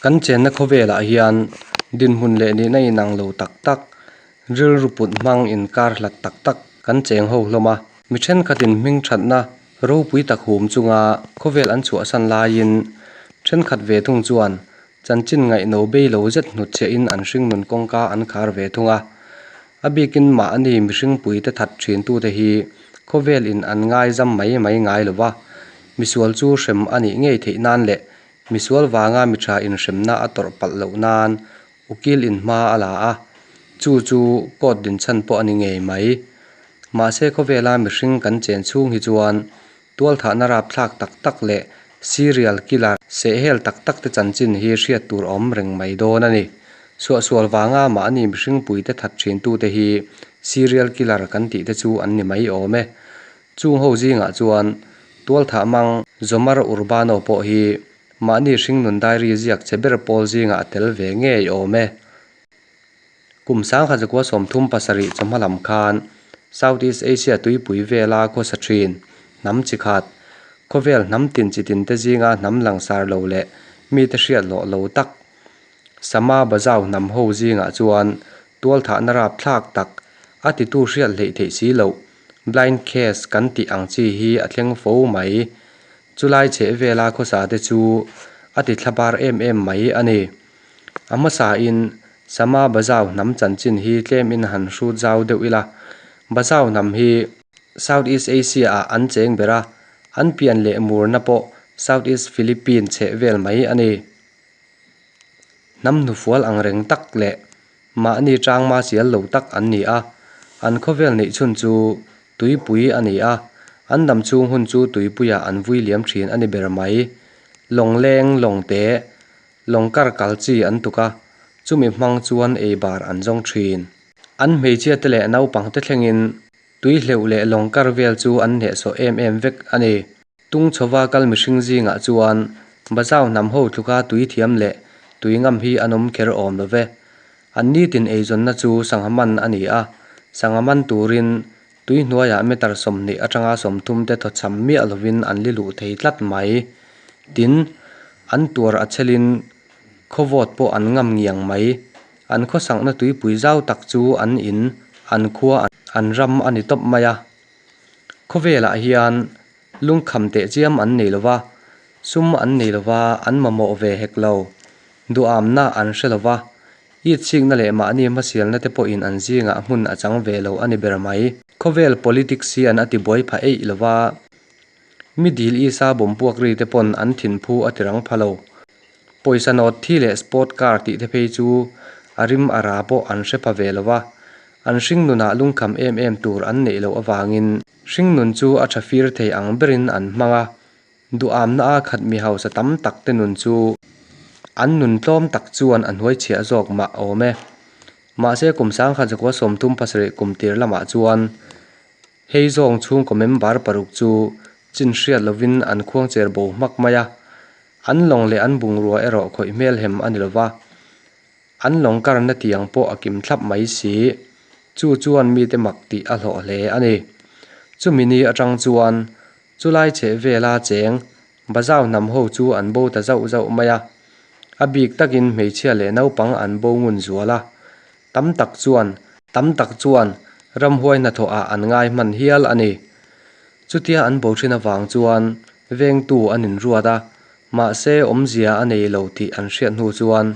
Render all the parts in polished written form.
Kan chenna khawvelah hian dinhmun leh nihna inang lo tak tak, rilru put hmang inkar hlat tak tak kan cheng ho hlawm a. Mi thenkhatin hming thatna ropui tak hum chunga khawvel an chhuahsan laiin thenkhat ve thung chuan chanchin ngaihno bei lo zet hnutchhiahin an hringnun kawngka an khar ve thung a. A bikin mahni mihringpuite that thintute hi khawvel in an ngaizam mai mai ngai lo va, misual chu hrem a nih ngei theih nan leh Misual vanga mi tha inhremna a tawrh palh loh nan ukil in hma a la a, chu chu court dinchhan pawh a ni ngei mai. Mahse khawvela mihring kan chen chhung hi chuan tualthahna rapthlak tak tak leh serial killer sehhel tak tak te chanchin hi hriat tur a awm reng mai dawn a ni. Suahsual vanga mahni mihring puite that thintute hi serial killer kan tih te chu an ni mai awm e. Chung ho zingah chuan tualthah mang Jomar Urbano pawh hi mahni hringnun diary ziak che ber pawl zingah a tel ve ngei awm e. Kum sangkhat zakua 37 chawhma lam khan South East Asia tuipui vela khawsa thin hnam chi khat, khawvel hnam tin chi tin te zinga hnam langsar lo leh mite hriat hlawh lo tak Sama Bajau hnam ho zingah chuan tualthahna rapthlak tak a titu hriat hleih theih si loh Blind case kan tih ang chi hi a thleng fo mai. Chulai chheh vela khawsa te chu a ti thla bar em em mai a ni. A hmasain Sama Bajau hnam chanchin hi tlem in han hrut zau deuh ila. Bajau hnam hi South East Asia ah an cheng ber a, an pian leh murna pawh South East Philippine chheh vel mai a ni. Hnam hnufual ang reng tak leh Mahni tangma sial lo tak an ni a, an khawvel neih chhun chu tuipui a ni a, an dam chhung hun chu tuipuiah an vui liam thin a ni ber mai. Lawng leng, lawng te, lawng kar kal chi an tuk a, chumi hmang chuan ei bar an zawng thin. An hmeichhia te leh naupang te thlengin tui hleuh leh lawng kar vel chu an hnehsawh em em vek a ni. Tung chhova kal mihring zingah chuan Bajau hnam ho tluka tui thiam leh tui ngam hi an awm kher awm lo ve. An nitin eizawnna chu sangha man a ni a, sangha man turin tui hnuaiah meter 20 atanga 30 te thawchham miah lovin an li luh thei tlat mai. Tin, an tuar a chhelin khawvawt pawh an ngam ngiang mai. An khawsakna tuipui zau tak chu an in, an khua, an ram a ni tawp mai a. Khawvelah hian lungkham teh chiam an nei lova, sum an nei lova, an mamawh ve hek lo. Duhamna an hre lova, itsikna leh mahni hmasialna te pawhin an zingah hmun a chang ve lo a ni ber mai. Khawvel politics hian a tibuai pha eih lova, mi dil isa bawmpuak ri te pawn an thinphu a tirang pha lo. Pawisa nawt thi leh sport car tih te phei chu a rim a ra pawh an hre pha ve lova, An hringnunah lungkham em em tur an neih loh avangin hringnun chu a tha fir thei ang berin an hmang a, duhamna a khat mi hausa tam tak te nun chu an nun tlawm tak chuan a hnuai chhiah zawk mah awm e. Mahse kum 1937 kum tir lamah chuan hei zawng chhungkaw member paruk chu chin hriat lovin an khuang cher bo hmak mai a, an lawng leh an bungrua erawh khawih hmel hem a ni lova. An lawng karna tiang pawh a kim thlap mai si. Chu chuan mite mak tih a hlawh hle a ni. Chumi ni atang chuan chulai chheh vela cheng Bajau hnam ho chu an bo ta zauh zauh mai a. A bik takin hmeichhia leh naupang an bo ngun zual a. Tam tak chuan tam tak chuan ramhuai hnathawhah an ngai hman hial a ni. Chutia an bo thin avang chuan vengtu an inruat a, Mahse, awmzia a nei lo tih an hriat hnu chuan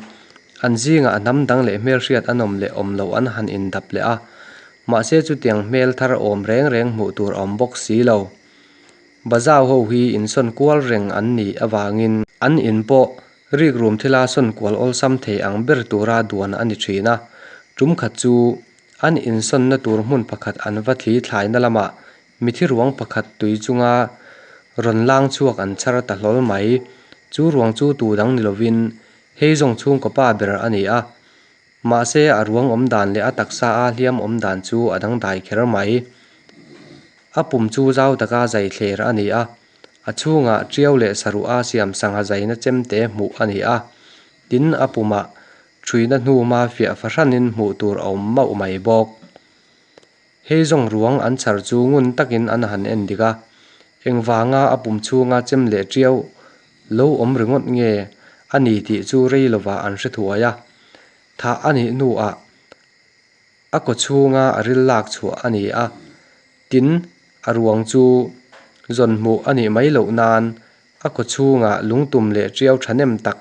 an zingah a hnam dang leh hmelhriat an awm leh awm loh an han indap leh a, mahse chutiang hmel thar awm reng reng hmuh tur a awm bawk si lo. Bajau ho hi insawn kual reng an nih avangin an in pawh rikrum thila sawn kual awlsam thei ang ber tura duan a ni thin a, tum khat chu an insawnna tur hmun pakhat an va thli thlaina lamah Mithi ruang pakhat tui chunga rawn lang chhuak an chhar ta hlawl mai. Chu ruang chu tu dang ni lovin hei zawng chhungkaw pa ber a ni a. Mahse a ruang awm dan leh a taksa a hliam awm dan chu a dangdai kher mai. A pum chu zau taka zai thler a ni a, a chhungah tiau leh saruh a siam sangha zaina chemte hmuh a ni a. Tin a pumah thuina hnuma fiah fahranin hmuh tur a awm mauh mai bawk. Hei zawng ruang an chhar chu ngun takin an han en dik a, engvanga a pum chhunga chem leh tiau lo awm ringawt nge a ni tih chu rei lovah an hre thuai a. Thah a nih hnuah a kaw chhunga a ril lak chhuah a ni a, tin a ruang chu zawn hmuh a nih mai loh nan a kaw chhungah lungtum leh tiau thahnem tak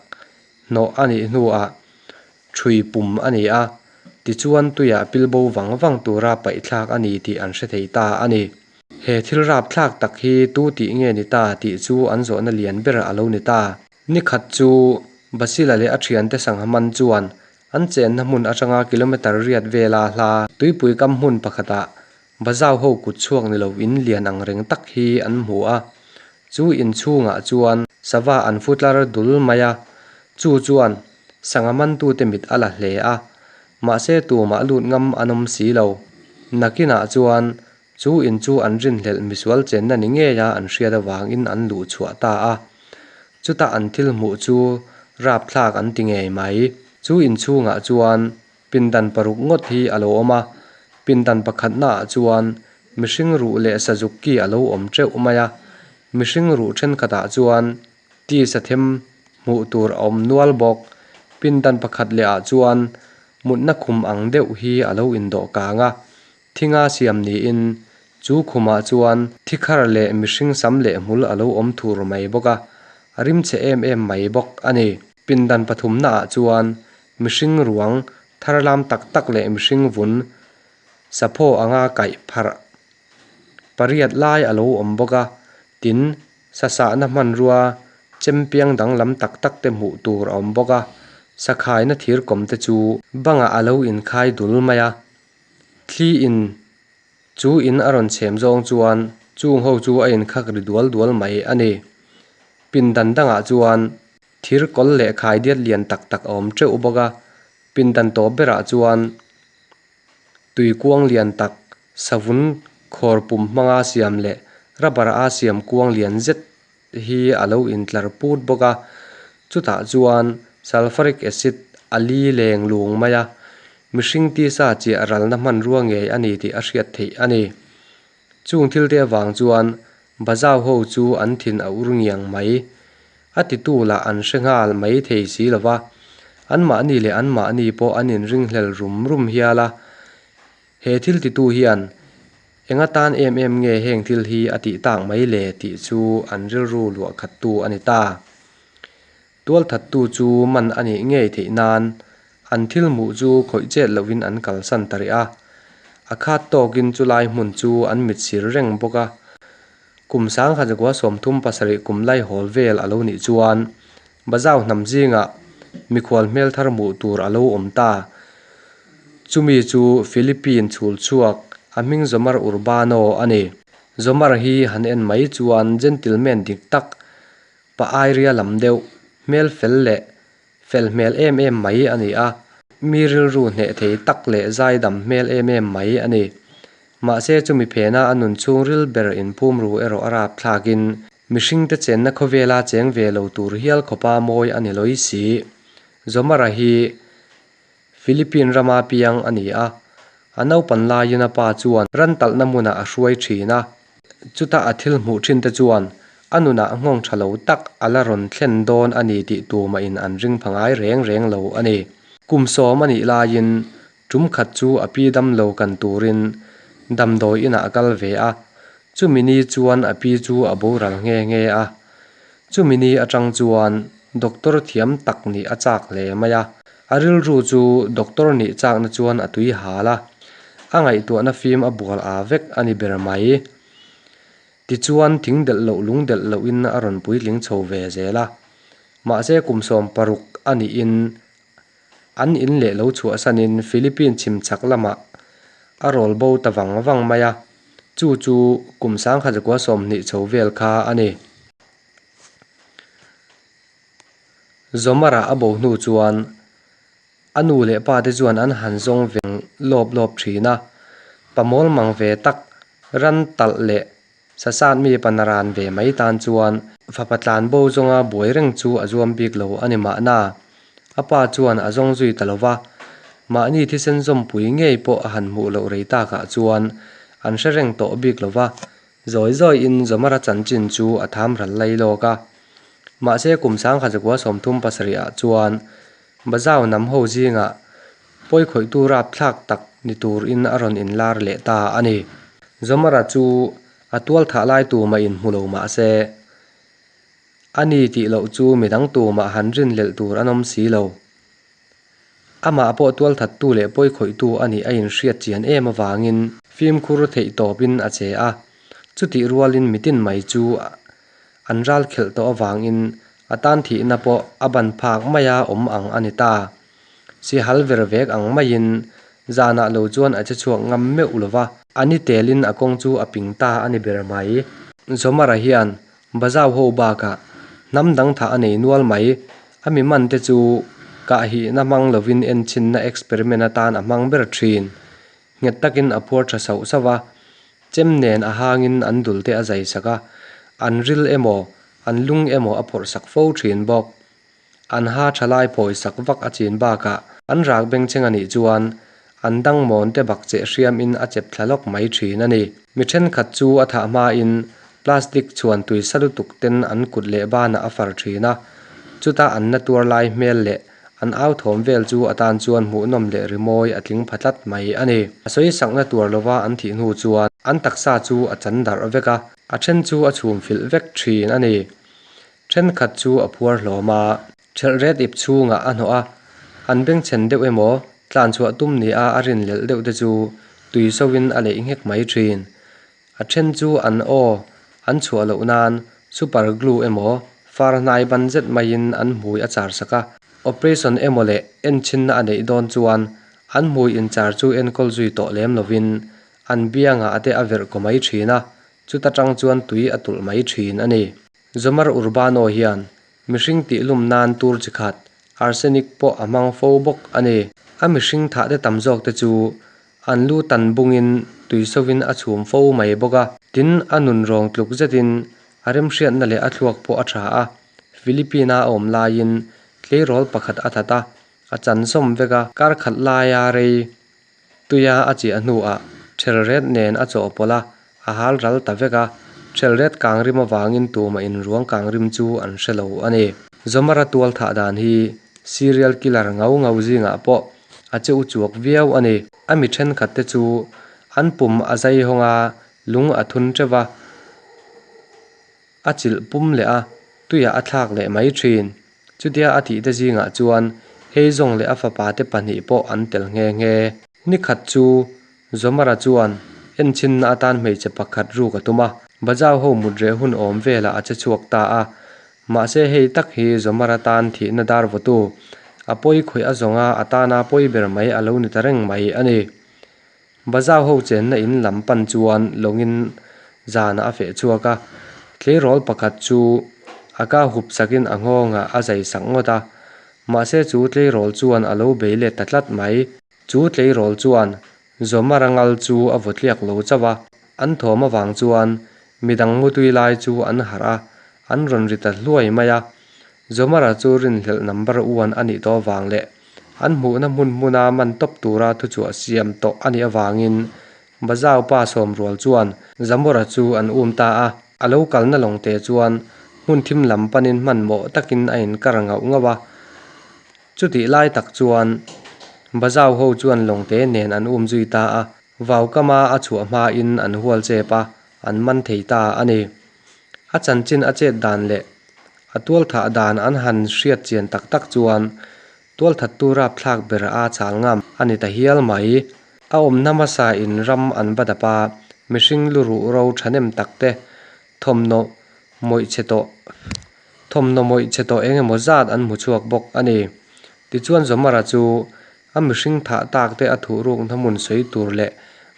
hnawh a nih hnuah ṭhui pum a ni a, tichuan tuiah pil bo vang vang tura paihthlak a ni tih an hre thei ta a ni. He thil rapthlak tak hi tu tih nge ni ta tih chu an zawhna lian ber a lo ni ta. Ni khat chu Basila leh a thiante sangha man chuan an chenna hmun atanga kilometre riat vela hla tuipui kam hmun pakhatah Bazau ho kut chhuak ni lo in lian ang reng tak hi an hmu a, chu in chhungah chuan sava an fu tlar dul mai a, chu chuan sangha mantute mit a la hle a, mahse tumah lut ngam an awm si lo. Nakinah chuan chu in chu an rinhlelh misual chenna ni ngeia an hriat avangin an luh chhuah ta a, chuta an thil hmuh chu rapthlak an ti ngei mai. Chu in chhungah chuan Pindan paruk ngawt hi a lo awm a, pindan pakhatnaah chuan mihring ruh leh sazuk ki a lo awm teuh mai a, mihring ruh thenkhatah chuan tisa them hmuh tur a awm nual bawk. Pindan pakhat lehah chuan mutna khum ang deuh hi a lo indawh kang a, Thinga siam niin chu khumah chuan thikhar leh mihring sam leh hmul a lo awm thur mai bawk a, a rimchhe em em mai bawk a ni. Pindan pathumnaah chuan mihring ruang thar lam tak tak leh mihring vun saphaw anga kaih pharh pariat lai a lo awm bawk a, tin sasahna hmanrua chempiang danglam tak tak te hmuh tur a awm bawk a, sakhaina thir kawm te chu bangah a lo inkhai dul mai a. Thli in chu in a rawn chhem zawng chuan chung ho chu a inkhak ri dual dual mai a ni. Pindan dangah chuan thir kawl leh khai diat lian tak tak a awm teuh bawk a, pindan tawp berah chuan tui kuang lian tak savun khawr pum hmanga siam leh rubber a siam kuang lian zet hi a lo intlar put bawk a, chutah chuan sulphuric acid a li leng lung mai a, mihring tisa chiah ralna hmanrua ngei a ni tih a hriat theih a ni. Chung thil te avang chuan Bazau ho chu an thin a ur ngiang mai. A titu lah an hre nghal mai thei si lo va, anmahni leh anmahni pawh an inringhlel rum rum hial a. He thil titu hian Eng atan em em nge heng thil hi a tih tak mai le tih chu an rilru luah khattu a ni ta. Tualthattu chu man a nih ngei theih nan an thil hmuh chu khawih chet lovin an kalsan ta rih a. A khat tawkin chulai hmun chu an mit sir reng bawk a. Kum sangkhat zakua 37 kum laihawl vel a lo nih chuan Bazau hnam zingah mikhual hmel thar hmuh tur a lo awm ta. Chumi chu Philippine chhul chhuak a hming Zomar Urbano a ni. Zomar hi han en mai chuan gentleman dik tak, pa airia lam deuh, hmel fel leh fel hmel em em mai a ni a. Mi rilru hneh thei tak leh zaidam hmel em em mai a ni. Mahse chumi phena a nun chhungril ber inphum ru erawh a rapthlakin Mihringte chenna khawvela cheng ve lo tur hial khawpa mawi a ni lawi si. Zomara hi Philippine rama piang a ni a, a naupan laiin a pa chuan ran talhna hmunah a hruai thin a, chuta a thil hmuh thinte chuan a nunah nghawng tha lo tak a la rawn thlen dawn a ni tih tumahin an ring pha ngai reng reng lo a ni. Kum sawm a nih laiin tum khat chu a pi damlo kan turin damdawi inah a kal ve a, Chumi ni chuan a pi chu a boral nghe nghe a. Chumi ni atang chuan doctor thiam tak nih a chak hle mai a. A rilru chu doctor nih chakna chuan a tui hal a. A ngaihtuahna fim a bual aa vek a ni ber mai. Tichuan thing delh loh lung delh lohin a rawn puitling chho ve zel a. Mahse kum 16 a nihin An in leh lo chhuahsanin Philippine chhim chhak lamah a rawl bo ta vang vang mai a, chu chu kum 1920 chho vel kha a ni. Zomara a bo hnu chuan a nu leh pa te chuan an han zawng veng lawp lawp thin a, pa mawl mang ve tak ran talh leh Sasat mi panaran ve mai tan chuan fapa tlan bo zawnga buai reng chu a zuam bik lo a ni mahna. A pa chuan a zawng zui ta lo va, mahni thisen zawmpui ngei pawh a han hmuh loh rei takah chuan an hre reng tawh bik lo va, zawi zawiin Zomara chanchin chu a tham ral lai lawk a. Mahse kum 1937 ah chuan Bajau hnam ho zingah pawi khawihtu rapthlak tak ni turin a rawn inlar leh ta a ni. Zomara chu a tual thah lai tumah in hmu lo mah se, a ni tih loh chu midang tumah han rinhlelh tur an awm si lo. Amah pawh tualthattu leh pawi khawihtu a nih a inhriat chian em avangin fimkhur theih tawpin a che a, chutih rualin mitin mai chu an ral khelh tawh avangin a tan thihna pawh a ban phak maia awm ang a ni ta. Sihal ver vek ang maiin zanah lo chuan a che chhuak ngam meuh lo va, a ni telin a kawng chu a ping ta a ni ber mai. Zomara hian Bazau ho bakah hnam dang thah a nei nual mai. A mi man te chu kahhihna hmang lovin enchinna experiment atan a hmang ber thin. Nghet takin a phuar tha sauh sauh a, chem nen a hangin an dul te a zai sak a, an ril emaw, an lung emaw a phawrh sak fo thin bawk. An ha tha lai phawi sak vak a chin bakah an rak bengchheng a nih chuan an dang mawn te bak cheh hriam in a chep thla lawk mai thin a ni. Mi thenkhat chu a thah hma in plastic chhuan tui sa lutuk ten an kut leh banah a far thin a, chuta an na tuar lai hmel leh an au thawm vel chu a tan chuan hmuhnawm leh rimawi a tling pha tlat mai a ni. A sawi sakna tuar lova an thih hnu chuan an taksa chu a chan darh vek a, a then chu a chhum filh vek thin a ni. Thenkhat chu a phuar hlawm a. Thelh ret ip chhungah a hnawh a, an bengchhen deuh emaw tlan chhuah tum ni a a rinhlelh deuh te chu tui sovin a leih nghek mai thin. A then chu an aw an chhuah loh nan super glue emaw far hnai ban zet maiin an hmui a char sak a. Operation emaw leh enchinna a neih dawn chuan an hmui inchar chu enkawl zui tawh lem lovin an biangah te a verh kaw mai thin a, chuta tang chuan tui a tulh mai thin a ni. Zomar Urbano hian mihring tihlum nan tur chi khat arsenic pawh a hmang fo bawk a ni. A mihring thahte tam zawk te chu an lu tan bungin tui sovin a chhum fo mai bawk a. Tin, a nun rawng tluk zetin a remhriatna leh a thluak pawh a tha a. Philippine-a a awm laiin tleirawl pakhat a that a, a chan sawm vek a. Kar khat laia rei Tuia a chiah hnuah thelret nen a chawhpawlh a, a hal ral ta vek a, thelret kang rim avangin tumah inruang kang rim chu an hre lo a ni. Zomara tual thah dan hi serial killer ngau ngau zingah pawh a che uchuak viau a ni. A mi thenkhat te chu an pum a zai hawng a, lung a thun teuh a, a chilh pum leh a, tuiah a thlak leh mai thin. Chutia a tihte zingah chuan Heizawng leh a fapa te pahnih pawh an tel nghe nghe. Ni khat chu Zomara chuan enchinna atan hmeichhe pakhat ruk a tum a, Bajau ho mut reh hun awm velah a che chhuak ta a. Mahse hei tak hi Zomara tan thihna dar vawtu, a pawi khawih a zawnga a tana pawi ber mai a lo ni ta reng mai a ni. Bazau ho chenna in lam pan chuan lawngin zanah a feh chhuak a, tleirawl pakhat chu a ka hup sakin a nghawngah a zai sak ngawt a, mahse chu tleirawl chuan a lo bei let ta tlat mai. Chu tleirawl chuan Zawmara ngal chu a vaw tliak lo chauh a, an thawm avang chuan midang mutui lai chu an harh a, an rawn ri ta hluai mai a. Zomara chu rinhlelh number one a nih tawh avang leh an hmuhna hmun hmuna man tawp tura thuchhuah siam tawh a nih avangin Bazau pa sawmrual chuan Zamora chu an um ta a, a lo kalna lawngte chuan hmun thim lam panin hmanhmawh takin a inkar ngauh ngauh a. Chutih lai tak chuan Bazau ho chuan lawngte nen an um zui ta a, vaukama a chhuah hmain an hual chep a, an man thei ta a ni. A chanchin a chet dan leh a tualthah dan an han hriat chian tak tak chuan tualthattu rapthlak ber a chal ngam a ni ta hial mai. A awmna hmasa in ram an va dap a, mihring lu ruh ro thahnem tak te thawmhnaw mawih chhe tawh thawmhnaw mawih chhe tawh eng emaw zat an hmu chhuak bawk a ni. Tichuan Zomara chu a mihring thah tak te a thuh rukna hmun sawi tur leh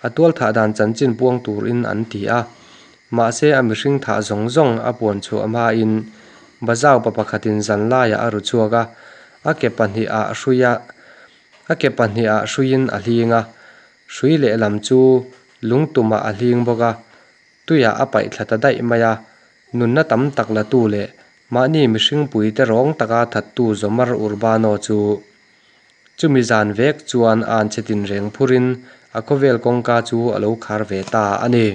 a tual thah dan chanchin puang turin an ti a. Mahse a mihring thah zawng zawng a puan chhuah hmain Bazau pa pakhatin zan laiah a ru chhuak a, a ke pahnih ah hrui a a ke pahnih ah hruiin a hling a, hrui lehlam chu lungtumah a hling bawk a, tuiah a paih thla ta daih mai a, nunna tam tak latu leh mahni mihring puite rawng taka thattu Zomar Urbano chu chumi zan vek chuan an che tinreng phurin a khawvel kawngka chu a lo khar ve ta a ni.